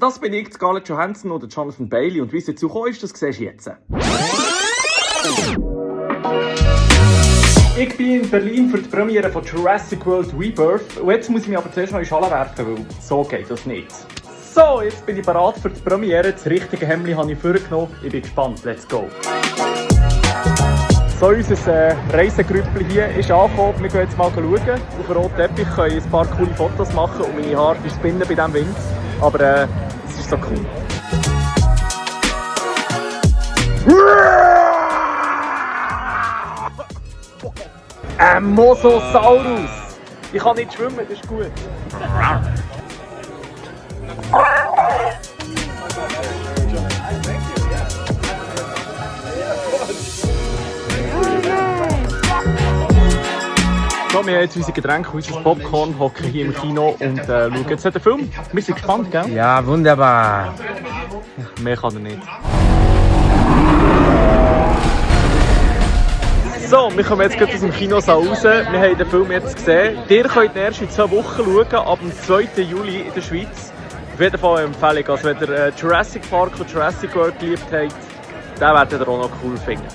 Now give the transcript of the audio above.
Das bin ich, Scarlett Johansson oder Jonathan Bailey. Und wie es dazu gekommen ist, das siehst du jetzt. Ich bin in Berlin für die Premiere von Jurassic World Rebirth. Und jetzt muss ich mich aber zuerst noch in die Schale werfen, weil so geht das nicht. So, jetzt bin ich bereit für die Premiere. Das richtige Hemd habe ich vorgenommen. Ich bin gespannt. Let's go! So, unser Reisegrüppel hier ist angekommen. Wir gehen jetzt mal schauen. Auf dem roten Teppich können ein paar coole Fotos machen und meine Haare spinnen bei diesem Wind. Aber es ist so cool. Ein Mosasaurus! Ich kann nicht schwimmen, das ist gut. So, wir haben jetzt unsere Getränke, unser Popcorn, hocken hier im Kino und schauen jetzt den Film. Wir sind gespannt, gell? Ja, wunderbar. Mehr kann er nicht. So, wir kommen jetzt gerade aus dem Kinosaal raus. Wir haben den Film jetzt gesehen. Ihr könnt ihn erst in 2 Wochen schauen, ab dem 2. Juli in der Schweiz. Auf jeden Fall eine Empfehlung. Also, wenn ihr Jurassic Park und Jurassic World geliebt habt, den werdet ihr auch noch cool finden.